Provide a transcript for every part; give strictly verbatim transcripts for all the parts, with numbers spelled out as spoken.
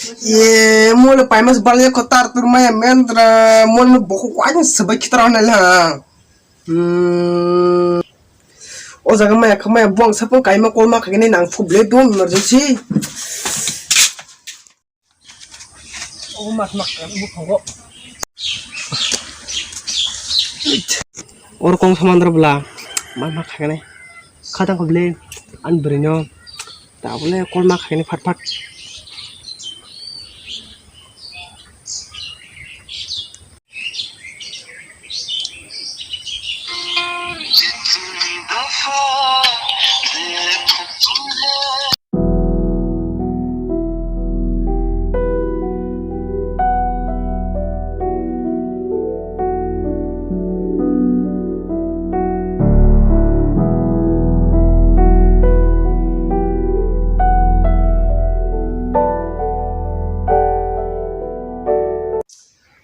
Ye, mole paima se balya ko tar tur maya mendra, mole no bokho wain sebai khitara na la. Hmm. O jaga maya kha maya buang sapung kaima kolma khagini nang phuble dum emergency. O mas mak kan bu khogo. Or kong samandra bla, mas mak khagini. Khatang khuble, an bwrwino, tabole kolma khagini phat phat.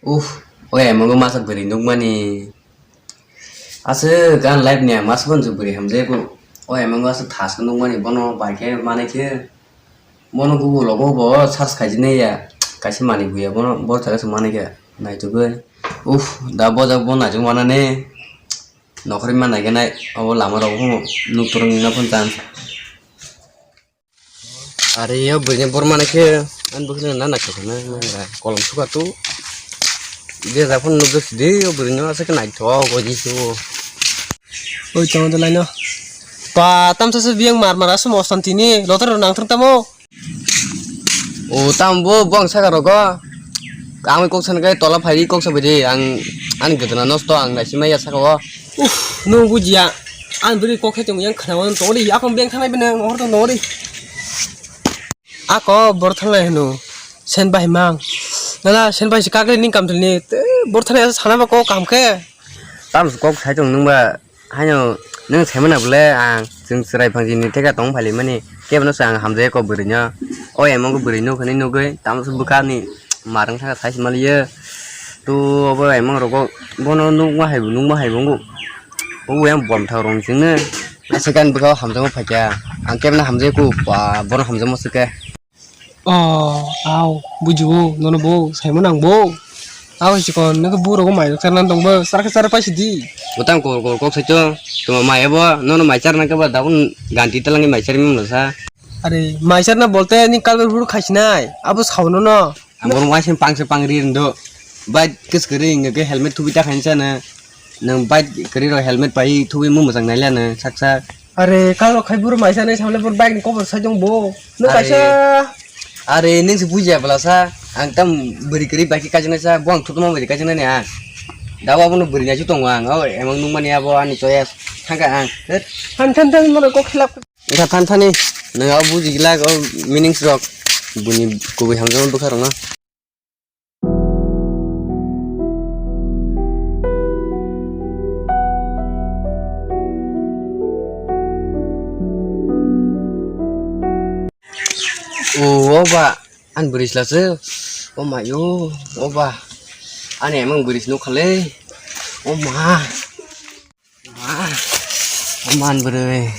Uff, o emongo masa bwrwi nukmani. Aswk, ang life ni ang masa phano bwrwi hamjai bo. O emongo aswk thasko nukmani, bono bai khe manai khe. Bono Google o bo search khaijinai ya. Kaisa manwi buya bono, bo jaga se manai khe. Naitugwi. Uff, da bo jaga bo naituk manani. Nokhorwi manai khe nai, obo lama rok bo nuk torung na phano chan. Are yo bwrwini bor manai khe, ani bwkhwlwino na naithok khe na, kolom suka tu. Je ja phano nukjak sidi, yo bwrwino aswk khe naithok, o jisu. Oi, tamo de laino. Pa, tamsa se biyang mar mar aswk mostan tini, lotor rok nangthang tamo. O, tamo bo, bo ang saka rogo. Ang kok sana kai tola phai kok sabai de, ang, ani gedana nosto ang naisi maya saka o. Uff, nwng bujiya. Ang bwrwi kok khe tong yang khana wan tong ri, akon beng thanai bene, mohor tong tong ri. Ako bor thanai hino. Sen bai mang. Nala sen bai si kakri ning kam thilni. Te bor thanai sana ba kok kam khe. Tam kok sai tong nung ba. Haino nung sai mana bole ang chwng chwrai phang jini teka tong phali mani. Kebo no sa ang hamjai ko bwrwi no. O emang ko bwrwi no khani nugui. Tam su bwkha ni. Marang thaka sai si maliya. Tu obo emang rogo bono nukma hai bo nukma hai bo ngu. Obo yang bom thang rong chwngno. Asa kan bwkha hamjakma phaikha. Ang kebna hamjai ku ba bono hamjakma swkhe. O, au, bujibo, nono bo, saimo nang bo. Au, sikon, nokhe bo rogo mai charna tong bo, charkhe char pai sidi. Butang kor kor kok sai chwng. Tuma mai abo, nono mai charna khe ba dabun ganti talangi mai charmi mano sa. Are, mai charna bolte ni kalber buru khaisinai, abo sao nono. Ang borok waising pangse pangri rindo. Bike kwchwkri wngkhe helmet thubi ta khainsa no. Nwng bike kwrwi rok helmet pai thubi mung mwchang nailiya no sak sak. Are kalo khai buru maisa nai samle buru bike ni cover sai tong bo. Nwng Are, kaisa are nwng se bujiya bwla sa. Ang tam bwrwi kwrwi bike kajaknai sa. Bo ang thutma bwrwi kajaknai ni ang. Dawa bono bwrwi naisu tongo ang. O emang nukmani abo ani choya thangka ang. Thut. Than than than mono kok khilap. Wngkha than thani, nwng abo buji glak o meanings rok, buini kubui hamjakma bwkha rokno. O, o ba, ani bwrwi sla se, o ma yo, o ba, ani emang bwrwi se nukha le, o ma. Ah, aman bwrwi.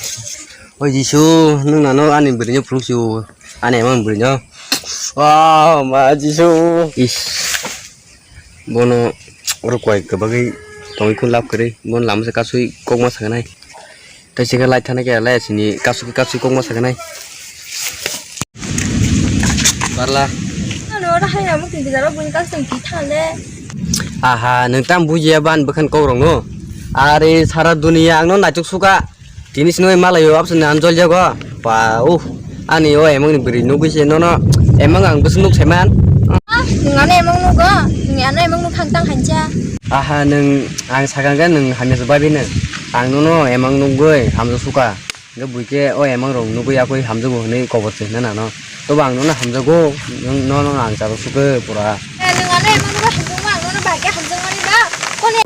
O Jisu, nwng nano ani bwrwino phunuk si o. Ani aman bwrwino. Ah, ma Jisu. Is. Bono oro koi kwbagwi tongwi khun lab kwrwi. Bono lama se kasui kokma saknai. Tei se khe lai thani khe lai sini kasui kasui kokma saknai. Barla. Ano oro hai amo kini jaro buini kaisa tong ki thale. Aha, nwng tam bujiya ban bwkhan kok rokno. Are sara duniya angno naituk suka. Tini sino malayo absini anjol jago. Pa, uh, ani o emang ni bwrwi nugwi se nono. Emang ang bwswk nuk saiman. Ah, nwng ano emang nugo. Nwng ano emang nuk thang tang hancha. Aha, nwng ang sakang khe nwng hamya se babi nwng. Ang nono emang nugwi hamjak suka. Hwnkhe buikhe o emang rok nugwi yakwi hamjago hwnwi kobor se hwnna nano. Tobo ang nono hamjago, nwng, nono ang charo sukhe pura. Eh, nwng ano emang nugwi hamjakma, ang nono bahai khe hamjakmani ba? Koni?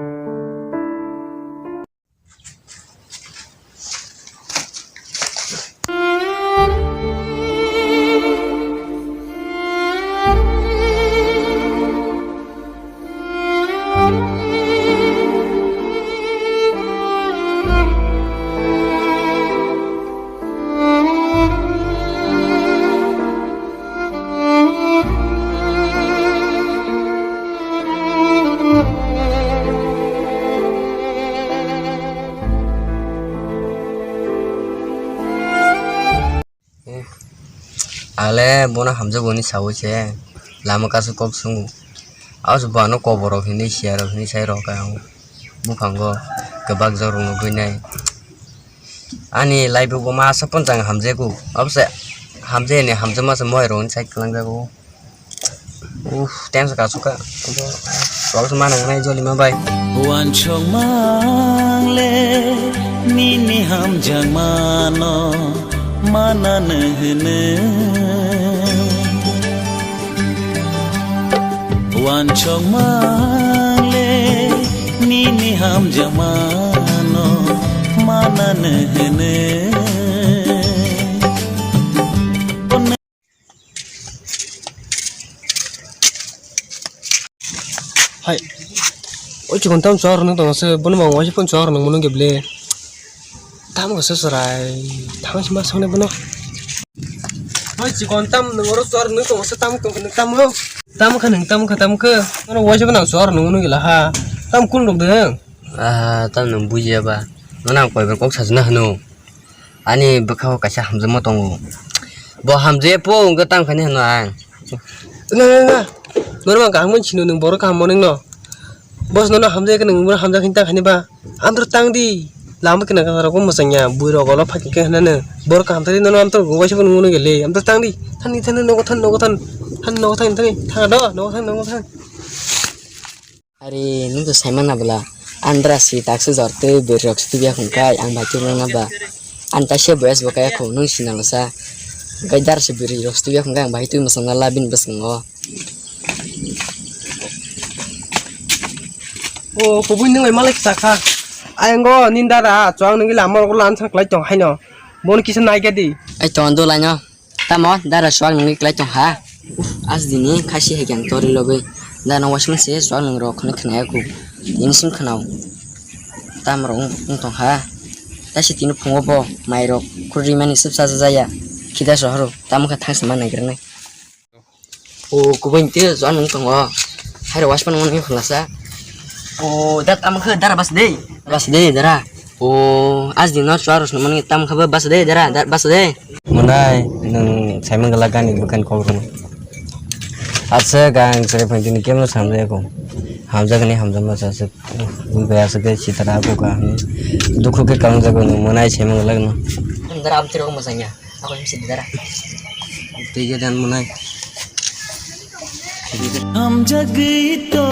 Ale bono hamjakgo hinwi saui se lama kasu kok sungo. Abo se bo ano koborok hinwi siyarok hinwi sai rwkha ang buphango kwbak jorok nugwi nai. Ani life o bo masa pono chang hamjakgo. Abo se hamjakya ni hamjakma se moirok hinwi sai kwlangjago. Uff, tense kasukha. Abo se mana nai jolima bai. Wansokmang le nini hamjakmano manano hwno. Wansokmang le nini hamjakmano manano hwno. Hai. Oi chikon tam chwar nung tong se bono mang waisa pon chwar nung munu geble. Tam ko se chwrai. Tam se ma sone bono. Oi chikon tam nung oro chwar nung tong se tam ko tam ho. Tam kha nung tam kha tam kha. Bono waisa bono chwar nung munu gela ha. Tam kun rok de. Ah, tam nung bujiya ba. Nang koi ber kok sajna hanu. Ani bwkhao kaisa hamjakma tongo. Bo hamjakya po wngkha tamo khaini hwnwi ang. Wngkha, wngkha, wngkha. Norok ang kaham wngwi sino nwng borok kaham monwi no. Boss nono hamjakya khe nwng bono hamjak hinwi ta khaini ba. Amtwrwk tang di. Lama khe nang rok bo mwchangya. Buirok olo phai khe hwnwi no. Borok kaham thani nono amtwrwk waisa bo nungwi no gele. Amtwrwk tang di. Thani thani nogo than nogo than. Thani nogo than thani. Thang do nogo than nogo than. Are, nwng to saimana bwla, andra si taksa jor tei bwrwi rok si tubya khungkai, ang bai tubya na ba. Ang taisa boyas bo kaya khung, nwng sinalo sa. Gai dar si bwrwi rok si tubya khungkai, ang bai tubya mwsang na la bini bwskango. O, kubui nwng bai malai kisa kha. Ayang go, nini dara, chwng nwng gila, amor go lan sa klai tong haino. Bon kisa nai gadi. Ai to, ando laino. Tamo dara suak nungwi klai tong ha. As dini khasi hai khe ang tori logwi. Dano waisa mase suak nung rok khwnwi khwnaya kho. Ini sim khwnao. Tam rok wng tong ha. Taisi tini phungo bo mai rok khurui mani sip sa jaya. Khida sohoro. Tamo khe thang sima naigrwnai. O kubui te suak nung tongo. Hai rok waisa mani khwlasa. O da tamo khe dara bas de. Bas de dara. O, as di no chuaro swnamani tam kha ba bas de dara, da-, bas de. Monai, nwng saimang gala gani bwkhani kok rwno. Asa gang sere phai dini kemno samjaya ko. Hamjakni hamjakma sa se. Bui bai asa ke sitara ko ka. Dukhu ke kang jago no monai saimang gala no. Dara am tiro mo sanya. Ako yung si dara. Tiga dan monai. Hamjagwi to.